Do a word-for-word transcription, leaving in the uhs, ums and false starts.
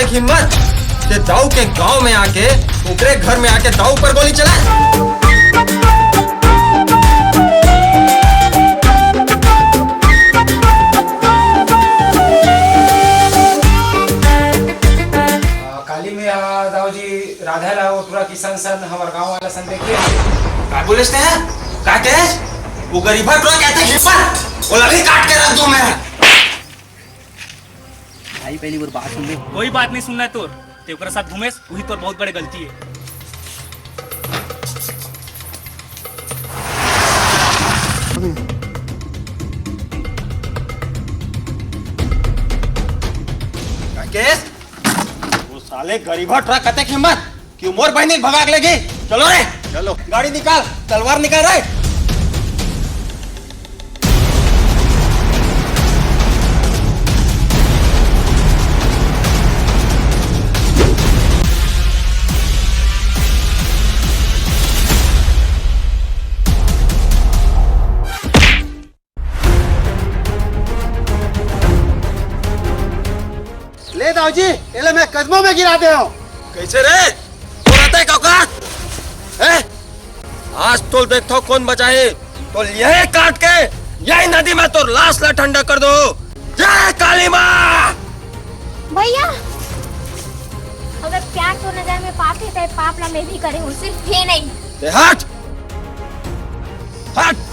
हिम्मत के दाऊ के गांव में आके, ओकरे घर में आके दाऊ पर गोली चला। काली में आ, दाऊ जी, राधा ला वो टूरा किसन सन हमर गांव वाला सन देखे। का बोलेस ते? का के? वो गरीबा टूरा कहते हिम्मत, वो लभी काट के रख दूं मैं। भाई, पहली बार बात सुन ले। कोई बात नहीं सुनना है तोर, ते ओकरा साथ घूमेस, वही तोर बहुत बड़े गलती है। का के? वो साले गरीबा टूरा कतेक हिम्मत कि मोर बहिनी भगा के लेगे। चलो रे, चलो। गाड़ी निकाल, तलवार निकाल रे। ले दाऊ जी, एला मैं कदमों में गिरा दे हूँ। कैसे रे? तोर अतेक औकात? हैं? आज तोल देखथव कौन बचाही। तोल यही काट के यही नदी में तोर लाश ला ठंडा कर दो। जय काली माँ। भैया, अगर प्यार तो नजर में पाप है, तो पाप ला मैं भी करे हूँ, सिर्फ ये नहीं। ए, हट, हट।